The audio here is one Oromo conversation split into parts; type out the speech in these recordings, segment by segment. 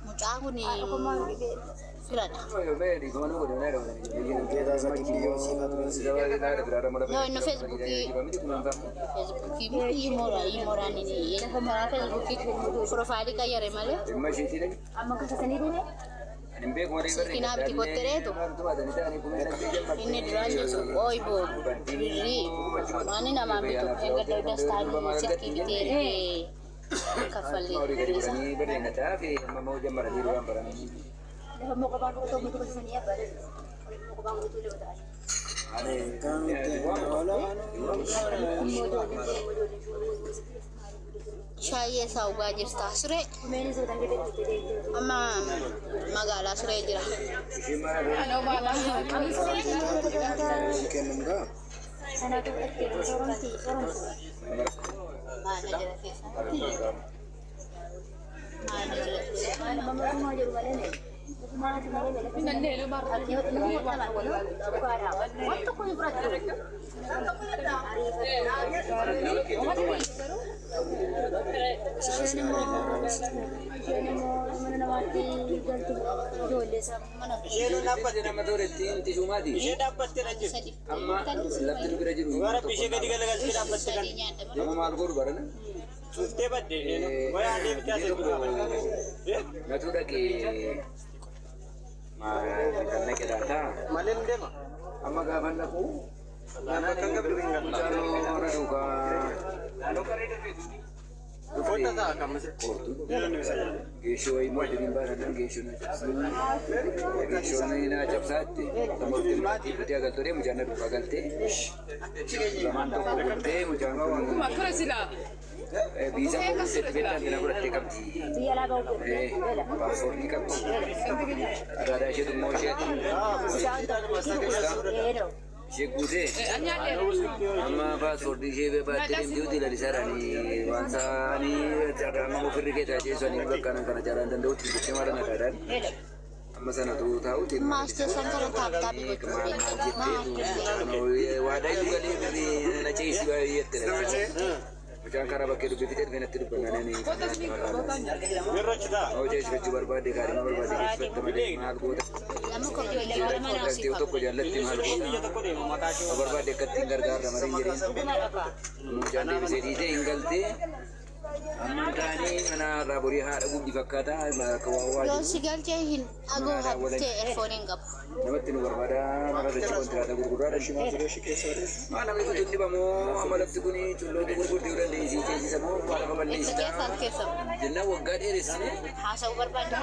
Mucaan kun firadha. No, inni Feesbuukii Feesbuukii imoora imooraan inni Feesbuukii profaayilii qayyare malee silkii biti kottereetu inni duraan jechuun qooyi boo birrii waan namaan bitu eeggadda dastaan silkii bitee kaffallee birrii isaa. Shaayee isaa dhugaa jirta. Suree amma magaalaa suree jira. Maana jira keessa. Maana jira keessa. Ishee dhaabbattee dha jirti. Dhugaa ishee gadi galagaltee dhaabbatte kan. Nama maal godhu barana? Cuuftee badde isheen. Wayaa deebitee as ergu qaba. Natu dhaqee kan naqe laata? Malee hin deema. Amma gaafa naqu Bakka hin qabdu hin galu. mucaan warra duukaa Uffata ta'a kan masirratti. Geeshoo wayii immoo addunyaa baasan geeshoo na cabsaa. Geeshoo na cabsaatti. Sammuutti maatii fuutee agaltee mucaan na duukaa galtee. Lamaan tokko bultee mucaan kun biisa kuusetti beektan na godhattee qabdi. Paaspoortii qabdi. Adaadaa isheetu immoo isheetu. Ishee guutee amma paaspoortii ishee baattee deemtee uti lalisaadhaan waan isaanii carraa ofirri keessaa jeessanii bakka kana carraan danda'utti jettee maala nagaadhaan amma sanatu taa'uti. Maastar kana taaptaabii gochuu beektu. Waadaa iyyuu galee birrii na ceesi baay'eetti. Mucaan karaa bakkee dubbii fixee dhufee natti dubbannaan inni Mirrachi ta'a. hojii ceesifachuu barbaade kaadhima barbaade ceesifatta malee maal goota. Lama kompiitara mana Galtee tokko jaallatti maal goota. Biyya tokko deema mataa ishee. Barbaade akkatti hin gargaarra malee hin jedhin. Mucaan deebisee dhiisee hin galtee. Amma taanii mana irraa borii haadha gubdi fakkaata akka waa waa Yoo jiru. si galchee hin dhagoo hattee erfoon hin qabu. Namatti nu barbaada mara sochii kontiraata gurgurraadha. Maa namni kun dhibamoo amma lafti kun culloota gurgurtuu dandeessii ceesisa moo waa lafa Itti balleessita. keessa keessa Jennaan waggaa dheeressine haasa'uu barbaadde.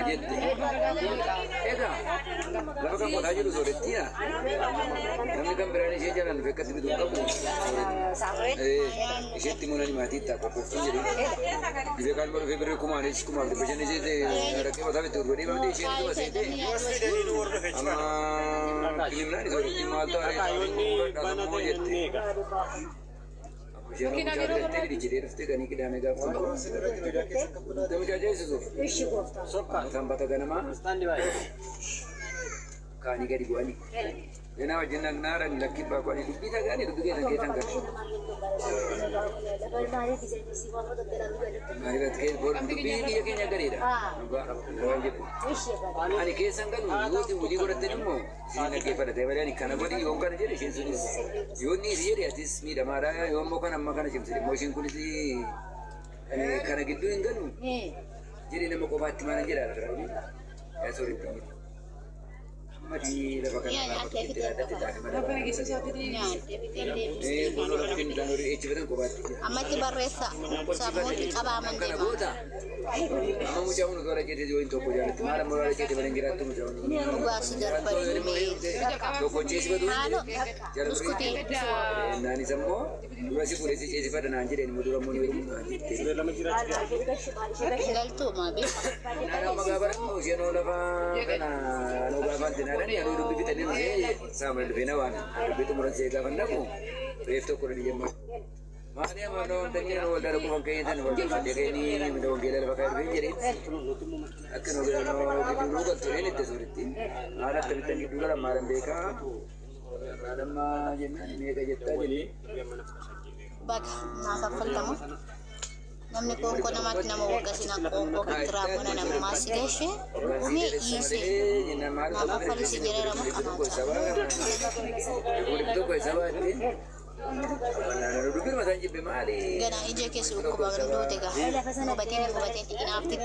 jette. Egaa lafa kan qotaa jiru soorettiidha. Namni kan biraan ishee jalaan dhufe akkatti bituu hin qabu. Isheetti immoo nani maatii itti qophooftuu jedhee. Dhibee kaan immoo dhufee birrii kumaanis kumaaf dhibba shan ishee raqee mataa itti gurguree baatee isheen dhuma seetee. Yoos fidanii nu hordofe jechuudha. Amma kilimnaan sooretti maal ta'a Akaayyoonni bana immoo ta'e jette. ni eega. Isheen mucaa filattee bidhichitee dhuftee ganii qidaamee gaafa tokko. Mucaa ceesisuuf. Sokka. Sanbata ganamaa Istaandi baay'ee. kaanii gadi bu'anii. Ganaa wajjin nagnaadhaan lakki baaqanii dubbii dhagaanii dubbii keessan keessan galu. Maaliif dubbii biyya keenya gareedha. Waan jedhu. Ani keessan galu yoo isin hojii godhattan immoo isin dhaggeeffadha. Malee ani kana godhi yoon kana jedhe isheen sunis yoo inni isi jedhe atis miidhamaadha yoo immoo kana amma kana cimsite immoo isheen kunis kana gidduu hin galu jedhe nama qofaatti maalan jedha yaa sooritti hin jedhu. Ammati lafa kana lafa tokkotti dhaaddatte taate malee. Kun lafti hin horii eechifatan kophaatti. Ammatti barreessa sammuutti qabaaman Kana deema. goota. Amma mucaa kun tola jeete yoo hin tokko jaallatti maal amma tola jeete malee hin jiraattu mucaa kun. Dhugaa si darbanii. Tokko ceesifatu. Haalo buskutii. Naanis ammoo dura si fuudhee si ceesifadha naan jedheen immoo dura immoo ni heerumu naan jette. Lama jiraachuu. Galtuuma beeku. Naan amma gaafa dhaqnu isheen lafa kana anoo gaafa anti naadhani anoo dubbii fixanii dhufee saamu'eel dhufee na waame. Dubbii xumuran see gaafa naqu reef tokko dhani jemma. Maali amma anoo wantanii anoo waldaa dhaqu fakkeenya waldaa fadhee keenii mida wangeela lafa kaa'ee dhufee jedheen. Akka nu gidduu nuu galtu dheen itti suuritti. Maal akkamittan gidduu galan maalan beekaa. Maalamma jennaan meeqa jettaa jennee. Baga naa kaffaltamu. Namni qoonqoo namaatti nama waggasina qoonqoo kittiraa mana namummaa si gashee mee dhiise naaf affalisi jedheera moo ganaa ija keessa dhukkuba duute gaa hubateen hubateen dhiginaafti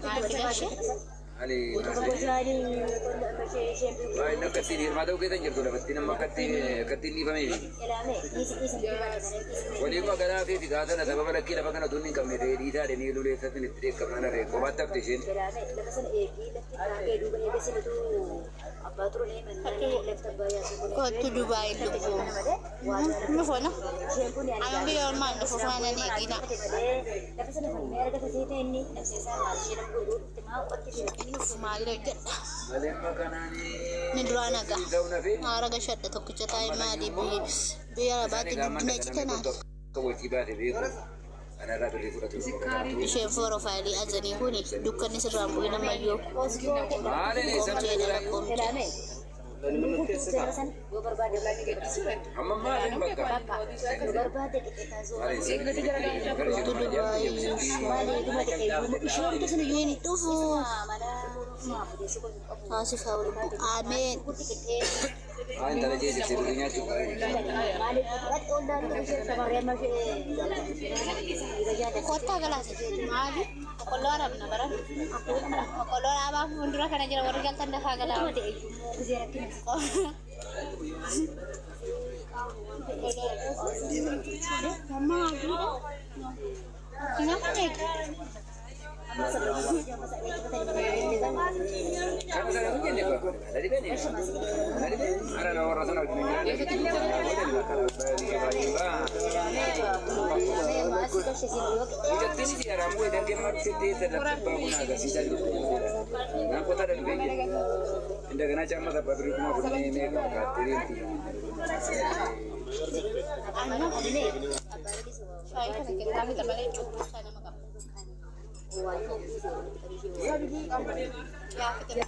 maal si gashee Waliin magaalaa fi figaatana sababa lakkii lafa kana tun hin qabne ta'ee dhiitaa dhanii lulee isaatti itti dheekkamnaan harree kophaatti hafte isheen. Kottu Dubaay lubbuu. Nufu na. Amma biyya ormaan nufu faana ni eegina. Nufu maal hojjedha? Ni duraa nagaa. Haara gashadha tokkicha taa'ee maali biyya arabaatti guddina citanaaf. Isheen foorofaayilii azanii kuni dukkanni sirraan bu'in ammayyoo. Qoomchee dhala qoomchee. Kottu Dubaay hin dhufu. Haasifaa lubbuu. Ameen. Kottaa galaase. Maali? Boqqolloo arabna baran. Boqqolloo dhaabaa fuuldura kana jira warri galtan dafaa galaa. Amma aduudha. Nama meeqa? እንደገና ጫማ ሰባ ብር kuma fudhanii meeqa kaattireetti. Shaayii kana keessaa fita malee cubbuu isaa nama qaba. Yaa fita.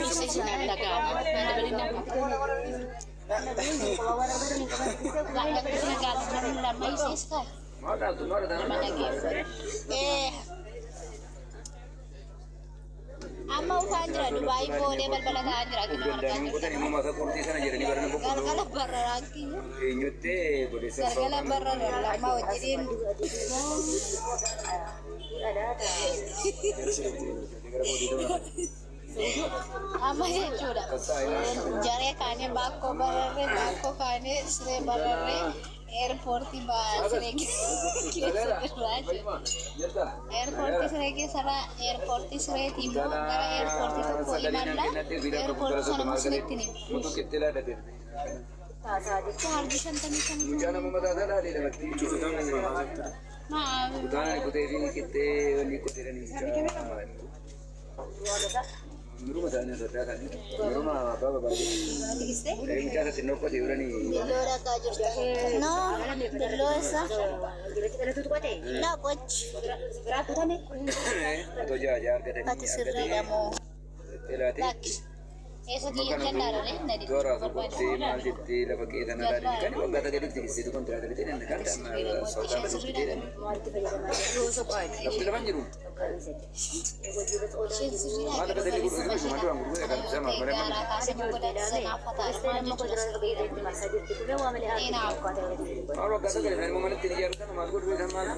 Isa isin dhaga'ama. Amma ufaan jira Dubaay boolee balbala ta'aa jira akkuma argaa Danda'anii jirtan. qotan immoo mata qurxii sana jedhanii barana boqqolloo Galgala bararaan kiyya. eenyutti godheessa Galgala bararaan lama wajjiniin amma jechuudha. Jaree kaanee baakkoo bararree baakkoo kaanee siree bararree eerpoortii siree keessa jirraa jechuudha. Eerpoortii siree keessarraa eerpoortii sireetii immoo gara eerpoortii tokko imalla eerpoortii sana musliitti ni. Mutu qixxee laadhate. Chaarjii 55. Mucaa nama mataa isaa laalee lafatti. Maa Kutaan kutee fi qixxee wanni qoteedhanii mucaa. Miruma isaanii sodaa isaanii. Miruma abbaa babaadhe. Mucaa isa xinnoo qotee jiranii. Billoo dhaqaa jirta. No, billoo isa. Na qochi. Otoo ja'a ja'a argatanii Ati sirriidha moo? Qixxee laatee. Lakki. Eessa kiyya jannaadha na didi. Toora tokkotti maal jettee lafa qe'ee sana ilaalee kan waggaa sagalitti tiksitu kontiraata bitee kan sootaa banuuf bitee lafti lafan jiru. Isheen sirriidha. Maal lafa sadii gurguratu ishuma duraan gurgurate kan ibsaa maal malee Gaaraa kaasee konkolaataa naaf hataa maal jechuudha sirriidha. Maal waggaa sagalii isaan immoo manatti ni ijaarratan maal godhu isaan maal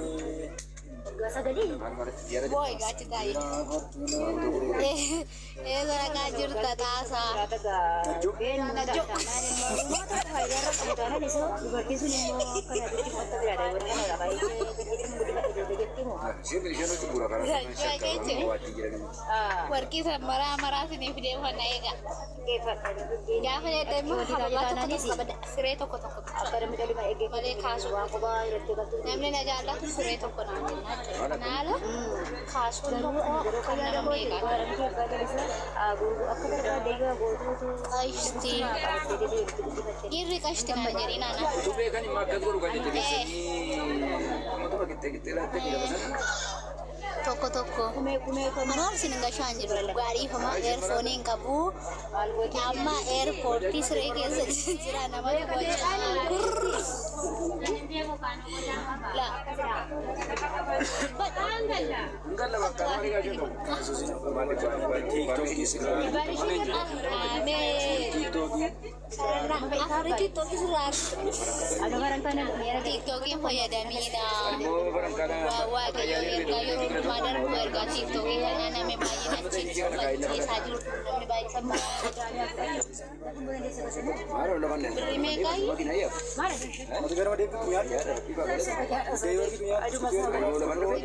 maal manatti ijaarratan. Booyi gaachi taa'ee. Eessa dhaqaa jirta taasaa? Isheen isheen hojii bu'uura karaa shakkaawwan waatti jiran. Warqii san maraa maraa sinii fidee uffannaa eega. Gaafa jettee immoo hababaa tokko tokko qabada. Siree tokko tokko malee kaasuu namni na jaallatu siree tokko naa kenna jechuudha. Kanaala kaasuun tokko kan nama meeqa? Qashti. Dhiirri qashti naan jedhii naana. Utuu beekan immoo akkas godhu kan jajjabeessanii ammatuma qixxee qixxee laattee lafa sana. Tokko tokko. Anaan isin gashaan jiru gaariifama eerfoonii hin qabu. Amma eerpoortii siree keessa jira nama tokko. La. TikTokiin fayyadamiidha. Waaqayyo ergaa yeroo hundumaa darbu ergaa TikTokii kana namni baay'een achi uffachiisaa jiru namni baay'een. Birrii meeqaayyuu?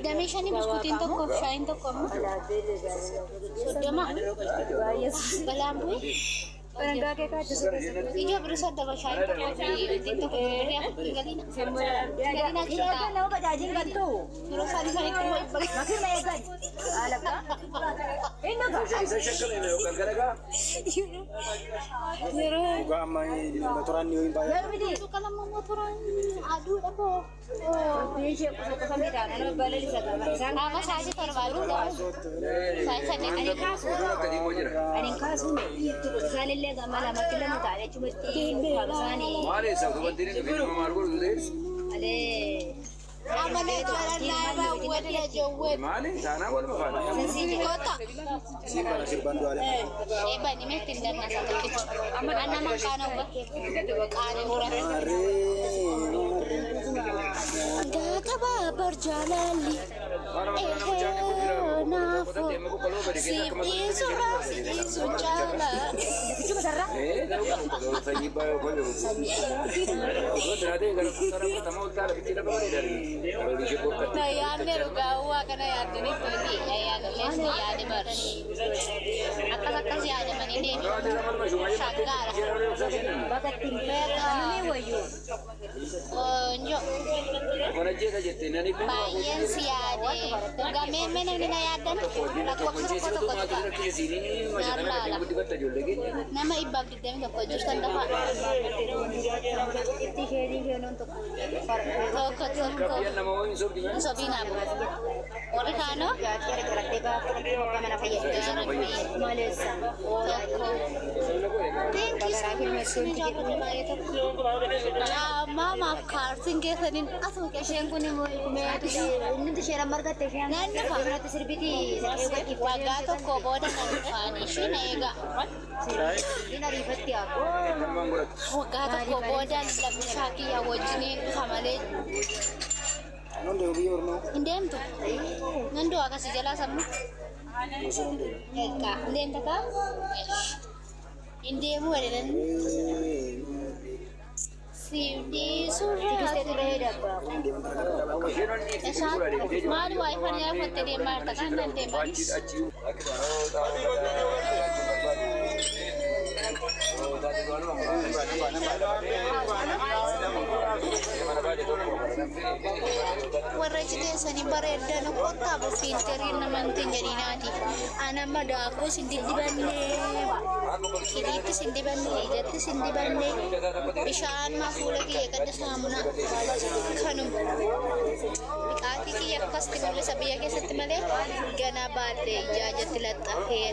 25 buskuutiin tokko shaayiin tokko ammoo 30 balaan bu'e. Ijoo birrii 30 shaayiin tokko fi wantiin tokko birrii 4 galiina. Galiina jira. Yeroo isaanii sanitti immoo dhibba. Yeroo Qalama motoraan aduudha boo. Amma sa'aatii 7 aduudha. Sa'aatii 8. Amma na jaalladhaa raawwadha jawwee. Kota. Eebani meetti hin dannasa tokkicha. Annama qaana uba. Qaana ura. Gaaqaba barjaalalli. Ehee naafo. Siif dhiisurra si dhiisu caala. Na yaadne dhugaa kana yaaddanii toli. Yaadnillee si yaade bara. Akkas akkas yaadamanii deemu. Shaggaara. Qoonjoo. Baay'een si yaade. Dhugaa mee namni na yaaddan lakkoofsa tokko tokko tuqa. Naan laala. Nama 121 jirtan lafa. Tokko tokko. Sobiin abu. Warri kaanoo? Tokko. Thank you so much. Ni jaalladha baay'ee tokko. Caammaa kaartiin keessaniin asuma Isheen kun Nan dhufa. Waggaa tokko booda nan dhufaan isheen eega. Waggaa tokko booda lammifaa kiyya wajjiniin dhufa malee. Hin deemtu. Nan du'a akkasii jalaa sammuu. Egaa hin deemta kaa? Hin deemu jedhan. Siif dhiisurraa. Maali waa ifaan yaafattee deemaa jirta kan nan deemanis. Warra achi teessanii bareedan kottaa bu fiilteriin namantiin jedhinaati. Ani amma daakuus hin diddibanne, hidhiittis hin dibanne, ijattis hin dibanne, bishaan maa fuula kiyya gadda saamunaa kanuma. Dhiqaatii kiyya akkasitti mul'isa biyya keessatti malee ganaa baallee ijaa jatti laxxafee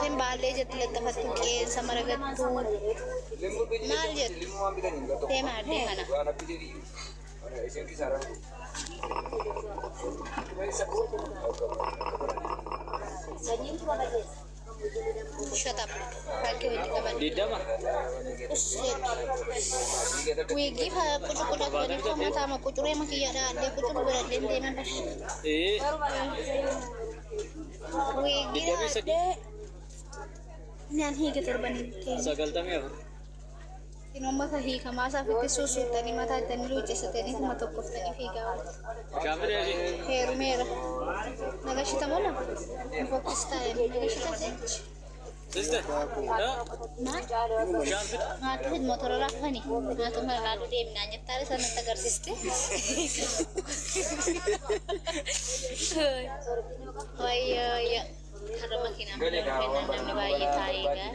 hin baallee jatti laxxafattu qeensa maragattu maal jettu deema addee kana. Shut up. Rakkoo itti qaban. 20. Us jettu. Wiigii qucuquca godhanii mataama qucuree makiyyaadha addee qucuru godhadheen deeman bar. Wiigii addee naan hiike torbanii keenya. 94. Uummata hiikamaa isaaf itti suusuuttanii mataa ittanii luuccessatanii kuma tokkoftanii fiigaa ooltu. Shaamira Heerumeera. Nagashita moo lama? Fokkis taa'e nagashita sechi. Sister. Shaamira. Maatu motora raafani. Maatu marqaadhu deemnaan jettaale sanatti agarsiiste. Wayyo wayyo. Har'a makiinaan kennaan namni baay'ee taa'ee egaa.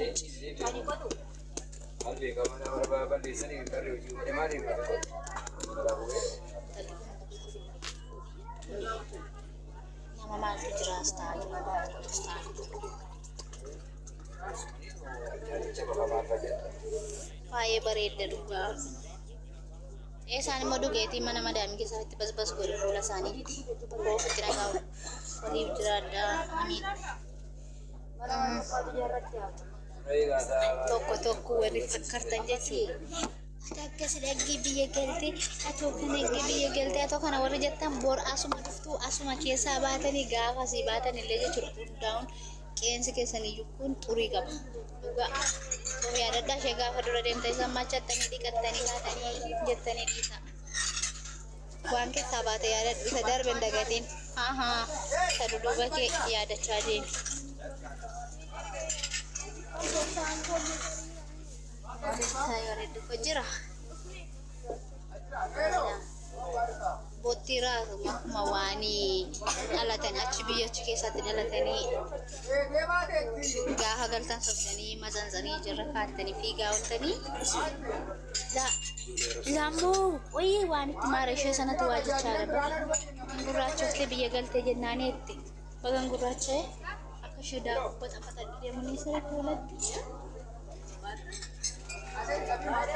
Amma maaltu jira as taa'aa jiru? As taa'aa. Baay'ee bareedda dhugaa. Isaan immoo dhugeetii mana madaamii keessatti basbas godhu fuula isaaniitti. Ofitti nagaa waliif jiraadhaa. Amiin. Tokko tokko warri fakkartan jechuun ati akkas dhaggii biyya galtee, atoo kana eggee biyya galtee, atoo kana warri jettan bor asuma dhuftuu asuma keessaa baatanii gaafa asii baatan illee jechuudha hundaa'uun qeensi keessan iyyuu kun xurii qaba. Dhugaa. Of yaadadhaa ishee gaafa dura deemtee isaan machattanii dhiqattanii kaatanii jettanii dhiisaa. Waan keessaa baate yaadadhu isa darbe hin dagatiin. Ahaa. Isa duduuba kee yaadachaa deemi. Taayoo jira. Botti raasu akkuma waanii dhalatan achi biyya achi keessatti dhalatanii gaafa galtan sobdanii maxxansanii jirra kaattanii fiigaa ooltanii. Laammoo wayii waan itti maara ishee sanatu waa jechaa dabala. Gurraachoftee biyya galtee jennaanii itti bagan gurraacha'e akka ishee daakuu baxafatadhu deemanii sirriitti walatti.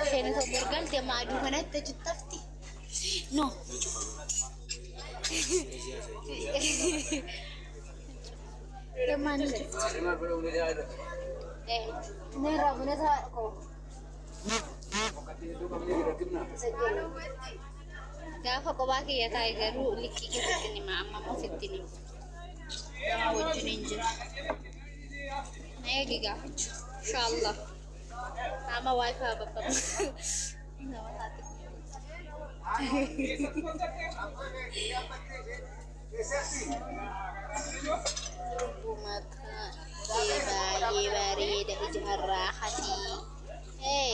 Isheen osoo bor galte amma aduu kanatti achitti hafti. No. Lamaan ni cufti. Neerraa buna isaa koo. Gaafa kophaa kiyya taa'e garuu likkii keessatti nima amma immoo sitti nima. Nama wajjin hin jiru. Na eegi gaafachuu. Inshaallah. Amma waayifaa babbaba. Nama taate. Lubbuu mataa kee baay'ee bareeda ijaarraa hatii. Ee.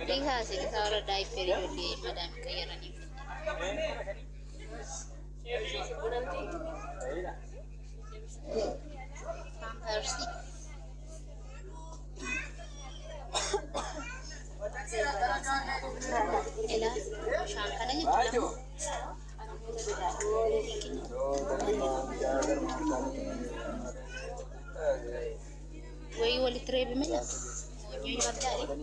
Dhiisaa isaa warra daayipperii ijoollee madaamii qayyaranii. Paamparsi. Ilaa bishaan kana jechuudha. Wayii walitti reebime lafa. Moonyoo qabdaadhe.